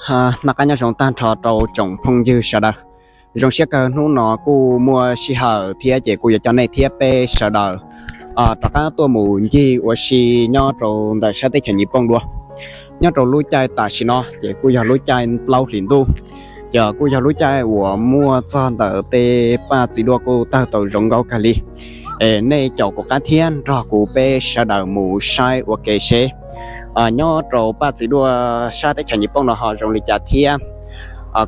Noj qab nyob zoo tag nrho rau tsoom phooj ywg sawv daws. Zoo siab kawg hnub no kuj muaj sij hawm thiab ces kuj yuav coj nej thiab peb sawv daws rov qab tuaj mus ncig ua si nyob rau ntawm sab teb chaws Nyij Pooj dua. Nyob rau lub caij tam sim no ces kuj yog lub caij plaub hlis ntuj, ces kuj yog lub caij uas muaj txog ntawm tej paj txiv duaj kuj tawg tau zoo nkauj kawg li. Es nej caum kuv qab thiab nrog kuv peb sawv daws mus saib ua ke seb nyob rau paj txiv duaj sab teb chaws Nyij Pooj no ho zoo li cas thiab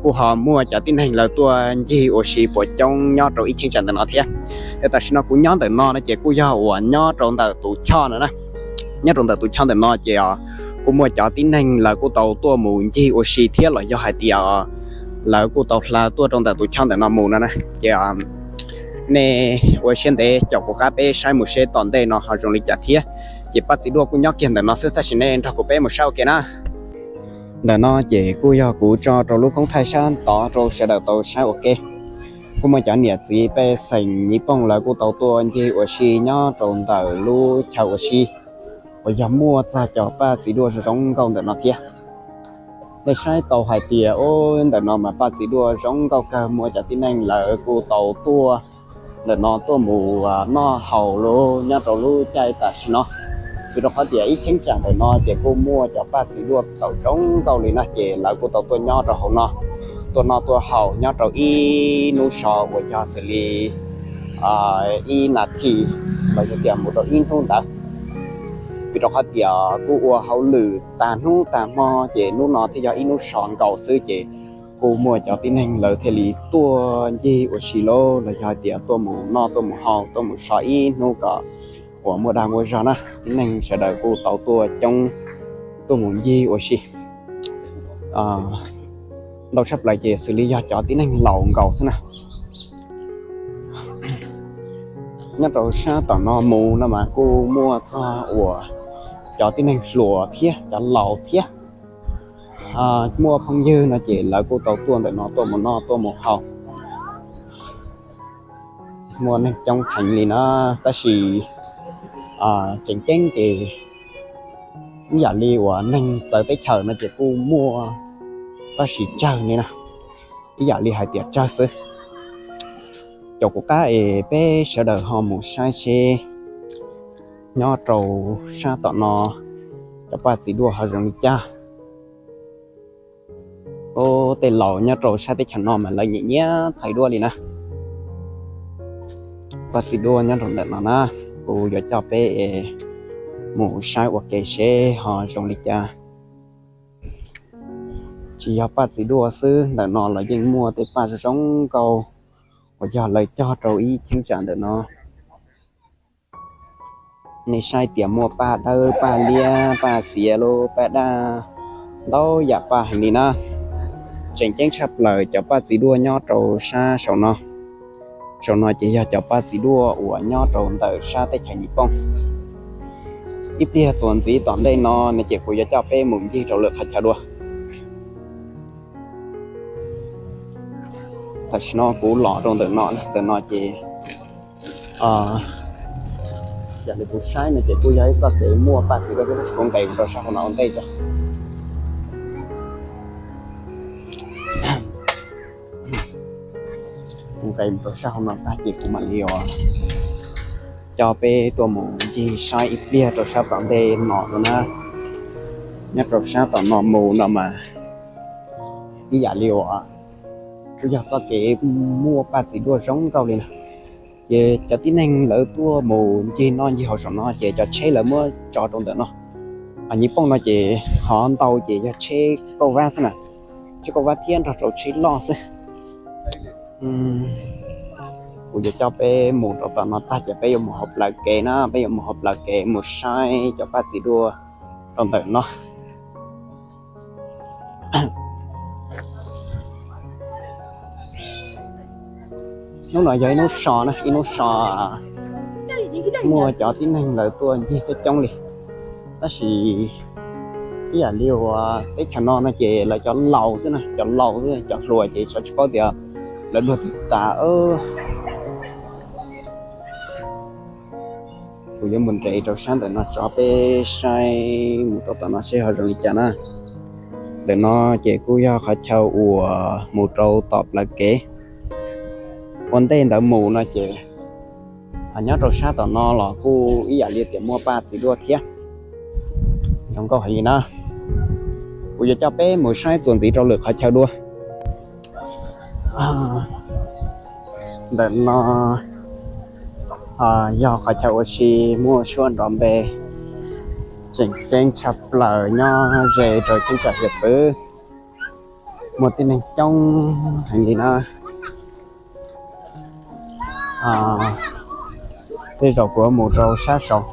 kuj ho muaj cov tib neeg lawv tuaj ncig ua si puas coob nyob rau ib cheeb tsam ntawm no thiab. Es tam sim no kuv nyob ntawm no no ces kuj yog uas nyob rau ntawm tus choj no na. Nyob rau ntawm tus choj ntawm no ces kuj muaj cov tib neeg lawv kuj tau tuaj mus ncig ua si thiab los yog hais tias lawv kuj tau hla tuaj rau ntawm tus choj ntawm no mus no na. Ces nej ua siab ntev caum kuv qab peb saib mus seb tom ntej no ho zoo li cas thiab. Ces paj txiv duaj kuj nyob kiag ntawm no xwb, tab sis nej nrog kuv peb mus saib ua ke na. Ntawm no ces kuj yog kuv tso rau lub koob thaij sab tod rau sawv daws tau saib ua ke. Kuj muaj cov niam txiv pej xeem Nyij Pooj lawv kuj tau tuaj ncig ua si nyob rau ntawm lub chaw ua si uas yog muaj txog cov paj txiv duaj zoo nkauj ntawm no thiab. Nej saib tau hais tias ub ntawm no mas paj txiv duaj zoo nkauj kawg, muaj cov tib neeg lawv kuj tau tuaj ntawm no tuaj mus noj haus lub nyob rau lub caij tam sim no. Vim rau qhov tias ib cheeb tsam ntawm no ces kuj muaj cov paj txiv duaj tau zoo nkauj li na, ces lawv kuj tau tuaj nyob rau hauv no, tuaj noj tuaj haus nyob rau ib hnub so uas yog xws li ib nas this los yog tias mus rau ib hnub ntawd. Vim rau qhov tias kuj ua hauj lwm tag hnub tag hmo ces hnub no thiaj yog ib hnub so nkaus xwb ces kuj muaj cov tib neeg lawv thiaj li tuaj ncig ua si lauj, los yog hais tias tuaj mus noj tuaj mus haus tuaj mus so ib hnub kom uas muaj dag muaj zog na. Tib neeg sawv daws kuj tau tuaj coob, tuaj mus ncig ua si ntau tshaj plaws ces xws li yog cov tib neeg laus nkaus xwb na. Nyob rau sab tom no mus no mas kuj muaj txog uas cov tib neeg hluas thiab cov laus thiab. Muaj phooj ywg no ces lawv kuj tau tuaj ntawm no tuaj mus noj tuaj mus haus, muaj neeg coob heev li na. Tab sis tseem ceeb ces ib yam li uas neeg txawv teb chaws no ces kuj muaj tab sis tsawg li na, ib yam li hais tias tsawg xwb. Caum kuv qab es peb sawv daws ho mus saib seb nyob rau sab tom no cov paj txiv duaj ho zoo li cas. Ub, tej laus nyob rau sab teb chaws no mas lawv nyiam nyiam thaij duab li na. Paj txiv duaj nyob rau ntawm no na, kuv yuav coj peb mus saib ua ke seb ho zoo li cas. Tsis yog paj txiv duaj xwb, ntawm no los yeej muaj tej paj zoo zoo nkauj uas yog lawv cog rau ib cheeb tsam ntawm no. Nej saib tias muaj paj dawb paj liab paj xiav lub paj daj, ntau yam paj heev li na. Tseem ceeb tshaj plaws cov paj txiv duaj nyob rau sab saum no. Saum no ces yog cov paj txiv duaj uas nyob rau ntawm sab teb chaws Nyij Pooj. Ib pliag txuas ntxiv tom ntej no no ces kuv yuav coj peb mus ncig rau lwm qhov chaw dua. Tam sim no kuv los rau ntawm no, ntawm no ces yam li kuv saib no ces kuj yog ib txoj kev muaj paj txiv duaj thiab, tab sis kuv nqes mus rau sab hauv no ua ntej tso. Kuv nqes mus rau sab hauv no tag ces kuv mam li coj peb tuaj mus ncig saib ib pliag rau sab tom ntej no dua na. Nyob rau sab tom no mus no mas ib yam li uas kuj yog txoj kev muaj paj txiv duaj zoo nkauj li na. Ces cov tib neeg lawv tuaj mus ncig noj ncig haus saum no ces cov tsheb lawv muab tso rau ntawm no. Nyij Pooj no ces qhov ntau ces yog tsheb kauj vab xwb na, tsheb kauj vab thiab nrog rau tsheb loj xwb. Kuv yuav coj peb mus rau tom no tag ces peb yuav mus hauv plawv kev na, peb yuav mus hauv plawv kev mus saib cov paj txiv duaj rau ntawm no. Hnub no yog ib hnub so na, ib hnub so muaj cov tib neeg lawv tuaj ncig coob coob li. Tab sis ib yam li uas teb chaws no no ces lawv cov laus xwb na, cov laus xwb, cov hluas ces xyov tsis paub tias lawv luag twg tas. Kuv yuav mus nres rau sab ntawm no tso peb saib mus rau tom no seb ho zoo li cas na. Ntawm no ces kuj yog qhov chaw uas mus rau tom plawv kev. Ua ntej ntawd mus no ces nyob rau sab tom no los kuj ib yam li tias muaj paj txiv duaj thiab. Zoo nkauj heev li na. Kuv yuav coj peb mus saib txuas ntxiv rau lwm qhov chaw dua. Ntawm no yog qhov chaw ua si muaj suab nrov npe tseem ceeb tshaj plaws nyob ze rau cheeb tsam hiav txwv. Muaj tib neeg coob heev li na. Tej zaum kuv mus rau sab saud.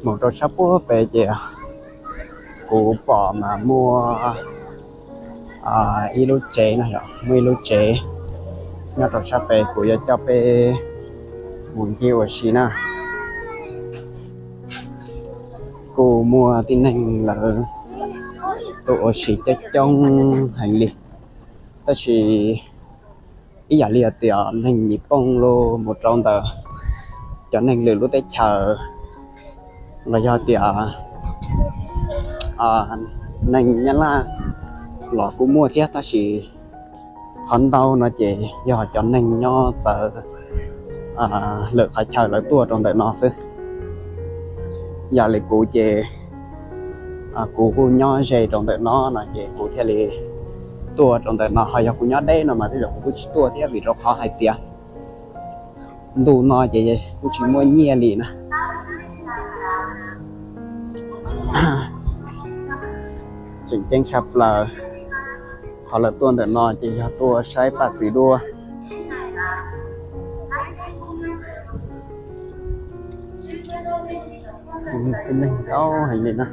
Mus rau sab puag pem ces kuv pom mas muaj ib lub tsev no yom, muaj ib lub tsev nyob rau sab pem, kuv yuav coj peb mus ncig ua si na. Kuj muaj tib neeg lawv tuaj ua si coob coob heev li, tab sis ib yam li tias neeg Nyij Pooj los mus rau ntawm cov neeg lwm lub teb chaws, los yog tias neeg Nyab Laj los kuj muaj thiab, tab sis qhov ntau no ces yog cov neeg nyob txawv lwm qhov chaw lawv tuaj rau ntawm no xwb. Yam li kuv ces kuv kuj nyob ze rau ntawm no no ces kuv thiaj li tuaj rau ntawm no, ho yog kuv nyob deb no mas tej zaum kuv kuj tsis tuaj thiab, vim rau qhov hais tias ntu no ces kuj tsis muaj nyiaj li na. Tseem ceeb tshaj plaws qhov lawv tuaj ntawm no ces yog tuaj saib paj txiv duaj. Tib neeg ntau heev li na.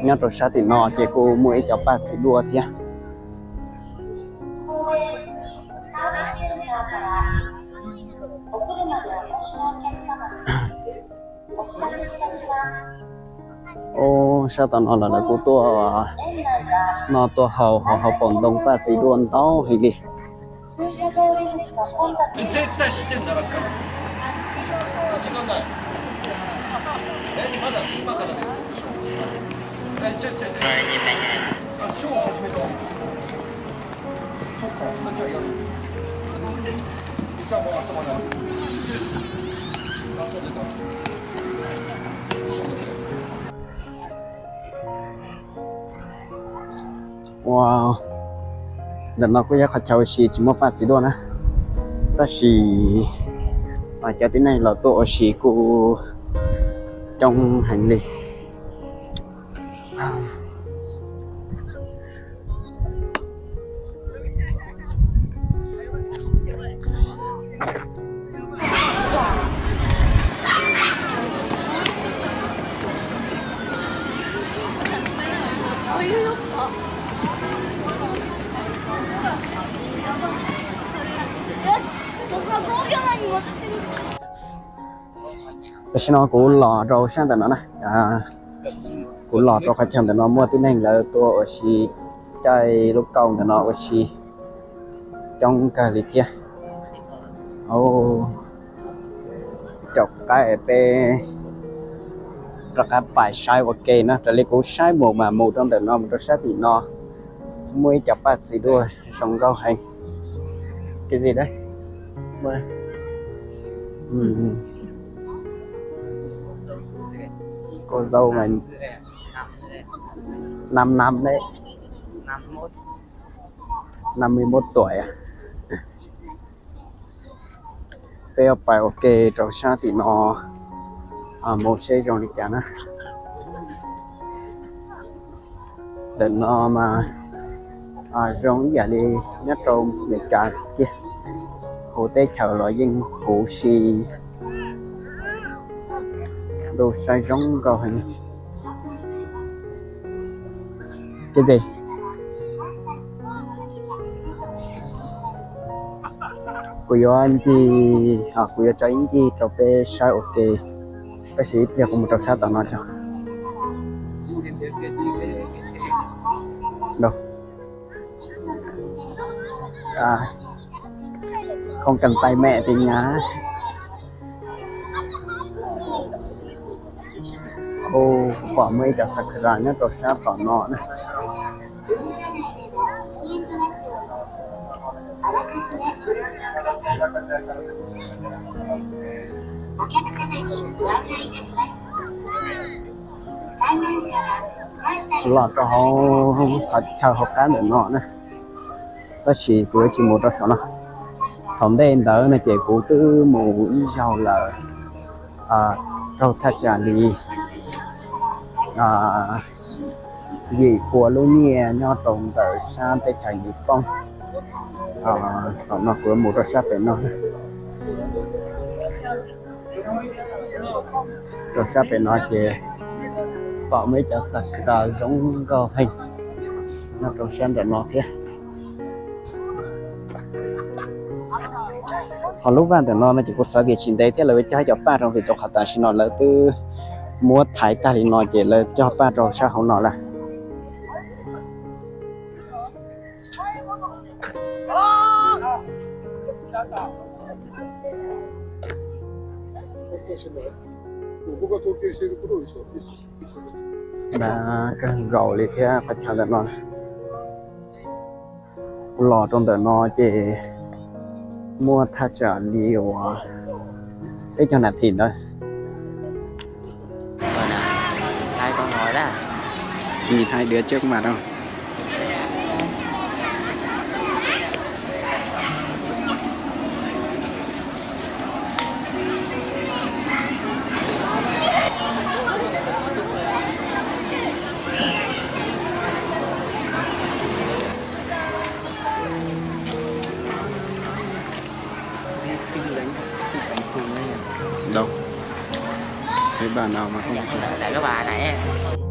Nyob rau sab tim no ces kuj muaj ib co paj txiv duaj thiab. Ub, sab tom no los lawv kuj tuaj noj tuaj haus, haus haus pom ntoo paj txiv duaj ntau heev li. Ua, ntawm no kuj yog qhov chaw ua si tsis muaj paj txiv duaj na, tab sis cov tib neeg los tuaj ua si kuj coob heev li. Tam sim no kuv los rau sab ntawm no na, kuv los rau qhov chaw ntawm no muaj tib neeg lawv tuaj ua si, caij lub kauj ntawm no ua si coob kawg li thiab. Caum qaib peb rov qab pais saib ua ke na. Raws li kuv saib mus mas mus rau ntawm no mus rau sab tim no muaj ib co paj txiv duaj zoo nkauj heev. Cô dâu này năm năm đấy, năm mươi mốt tuổi à. Peb pais ua ke rau sab tim no mus seb zoo li cas na. Ntawm no mas zoo ib yam li nyob rau Amelikas kiag, huv teb chaws los yeej huv si. Ntuj saib zoo nkauj heev. Kuv yuav ncig, kuv yuav tso ib ncig rau peb saib ua ke, tab sis ib pliag kuv mus rau sab tom no tso. Đâu. À, không cần tay mẹ thì nhá. Ồ, kuv pom muaj ib cov sakura nyob rau sab tom no na. Los rau hauv qhov chaw hauv qab ntawm no na. Tab sis kuv tsis mus rau saum no. Thaum ntej ntawd no ces kuv twb mus ib zaug lawm, raug thaj tsam li yim pua lub nyiaj nyob rau ntawm sab teb chaws Nyij Pooj. Thaum no kuv mus rau sab pem no. Rau sab pem no ces pom muaj ib cov sakura zoo nkauj heev nyob rau sab nram no thiab. Ho lub vaj ntawm no no ces kuv xav tias tsis ntev thiab lawv yuav cog ib cov paj rau vim rau qhov tam sim no lawv twb muab thaiv tag li no ces lawv cog paj rau sab hauv no lawm. Dag kawg nkaus li thiab qhov chaw ntawm no. Los rau ntawm no ces muaj thaj tsam li uas peb caug nas this ntawd. Nhìn hai đứa trước mặt không? Đâu? Thấy bà nào mà không chụp? Tại cái bà này em.